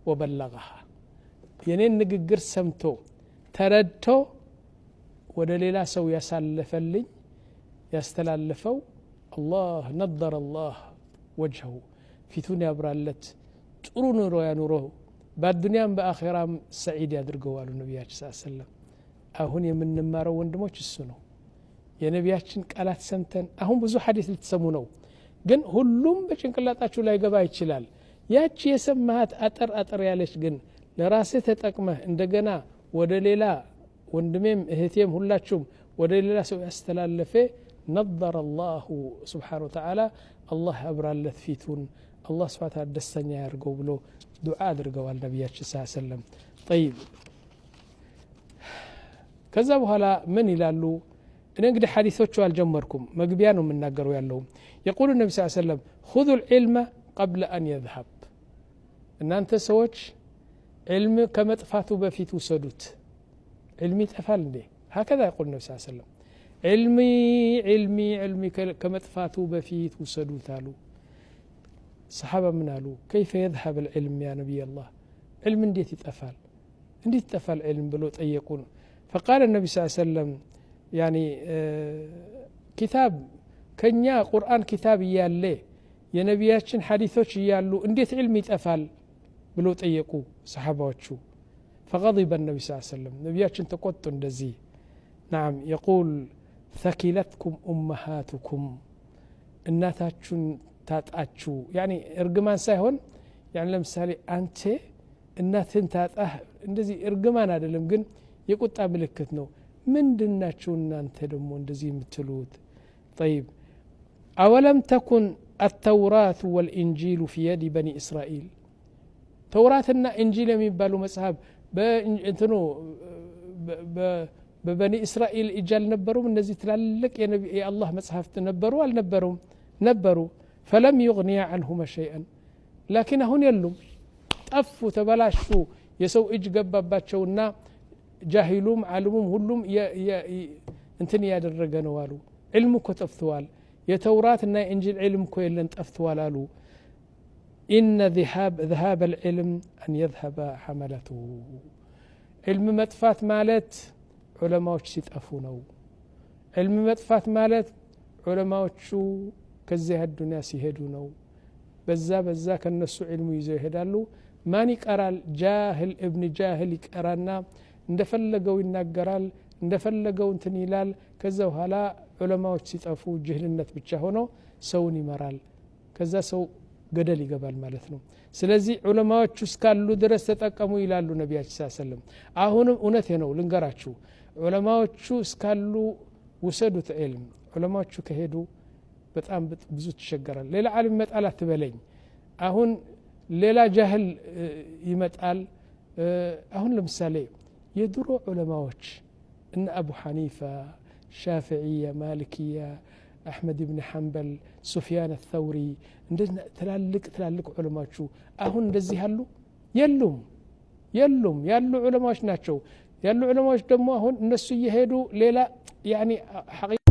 ወበለገሃ የኔን ንግግር ሰምቶ ተረድቶ ወደ ሌላ ሰው ያሳለፈልኝ ያስተላለፈው አላህ ነضረ አላህ ወጅሀሁ ፊቱን ያብራለት ጥሩ ኑሮ ያኑረው በአዱንያም በአኼራም ሰዒድ ያድርገው አሉ ነቢያችን ስ ሰለም። አሁን የምንማረው ወንድሞች እሱ ነው። የነቢያችን ቃላት ሰምተን አሁን ብዙ ሐዲስ ልትሰሙ ነው፣ ግን ሁሉም በጭንቅላጣችሁ ላይ ገባ ይችላል። ያቺ የሰማሃት አጠር አጠር ያለች ግን ለራስህ ተጠቅመህ እንደገና ወደ ሌላ ወንድሜም እህቴም ሁላችሁም ወደ ሌላ ሰው ያስተላለፈ ነضረ አላሁ ስብሓን ወተዓላ አላህ ያብራለት ፊቱን አላህ ስብሓን ተዓላ ደስተኛ ያድርገው ብሎ ዱዓ አድርገዋል ነቢያችን ስ ሰለም። ጠይብ ከዛ በኋላ ምን ይላሉ? እኔ እንግዲህ ሐዲሶቹ አልጀመርኩም፣ መግቢያ ነው የምናገረው ያለው። የቁሉ ነቢ ስ ሰለም ሁዙ ልዕልመ ቀብለ አን የዝሀብ፣ እናንተ ሰዎች ዕልም ከመጥፋቱ በፊት ውሰዱት። ዕልም ይጠፋል እንዴ? ሀከዛ የቁል ነቢ ስ ሰለም ዕልሚ ዕልሚ ዕልሚ ከመጥፋቱ በፊት ውሰዱት አሉ። ሰሓባ ምን አሉ? ከይፈ የዝሀብ ልዕልም ያ ነቢይ አላህ፣ ዕልም እንዴት ይጠፋል? እንዴት ይጠፋል ዕልም ብሎ ጠየቁን። ፈቃለ ነቢ ስ ሰለም ያኒ ኪታብ ከኛ ቁርአን ኪታብ እያለ የነቢያችን ሐዲሶች እያሉ እንዴት ዕልም ይጠፋል ብሎ ጠየቁ ሰሓባዎቹ። ፈቀضበ ነቢ ስ ሰለም ነቢያችን ተቆጡ እንደዚህ። ናም የቁል ተኪለትኩም ኡመሃቱኩም እናታችሁን ታጣችሁ። ያኒ እርግማን ሳይሆን ያኒ ለምሳሌ አንተ እናትህን ታጣህ እንደዚህ እርግማን አይደለም፣ ግን የቁጣ ምልክት ነው። ምንድናችሁ እናንተ ደግሞ እንደዚህ የምትሉት? ጠይብ አወለም ተኩን አተውራቱ ወልኢንጂሉ ፊ የዲ በኒ እስራኤል፣ ተውራትና ኢንጂል የሚባሉ መጽሐፍ እንትኑ በበኒ እስራኤል እጅ አልነበሩም? እነዚህ ትላልቅ የአላህ መጽሐፍት ነበሩ አልነበሩም? ነበሩ። ፈለም ዩግኒያ አንሁማ ሸይአን፣ ላኪን አሁን የሉም፣ ጠፉ፣ ተበላሹ። የሰው እጅ ገባባቸውና ጃሂሉም ዓሊሙም ሁሉም እንትን እያደረገ ነው አሉ። ዕልም እኮ ጠፍተዋል። የተውራትና የእንጂል ዕልም እኮ የለን ጠፍተዋል አሉ። ኢነ ذሃብ ልዕልም አን የዝሀበ ሐመለቱሁ፣ ዕልም መጥፋት ማለት ዑለማዎች ሲጠፉ ነው። ዕልም መጥፋት ማለት ዑለማዎቹ ከዚህ አዱንያ ሲሄዱ ነው። በዛ በዛ ከነሱ ዕልሙ ይዘው ይሄዳሉ። ማን ይቀራል? ጃህል እብን ጃህል ይቀራና እንደፈለገው ይናገራል፣ እንደፈለገው እንትን ይላል። ከዛ በኋላ ዑለማዎች ሲጠፉ ጅህልነት ብቻ ሆኖ ሰውን ይመራል። ከዛ ሰው ገደል ይገባል ማለት ነው። ስለዚህ ዑለማዎቹ እስካሉ ድረስ ተጠቀሙ ይላሉ ነቢያችን ስ ሰለም። አሁንም እውነቴ ነው ልንገራችሁ፣ ዑለማዎቹ እስካሉ ውሰዱት ዕልም። ዑለማዎቹ ከሄዱ በጣም ብዙ ትቸገራል። ሌላ ዓሊም ይመጣል አትበለኝ። አሁን ሌላ ጃህል ይመጣል። አሁን ለምሳሌ የድሮ ዑለማዎች እነ አቡ ሐኒፋ፣ ሻፍዕያ፣ ማሊክያ፣ አሕመድ ብን ሐንበል፣ ሱፍያን አተውሪ እንደዚህ ትላልቅ ትላልቅ ዑለማዎቹ አሁን እንደዚህ አሉ? የሉም፣ የሉም። ያሉ ዑለማዎች ናቸው። ያሉ ዑለማዎች ደግሞ አሁን እነሱ እየሄዱ ሌላ ያኒ ሐቂቃ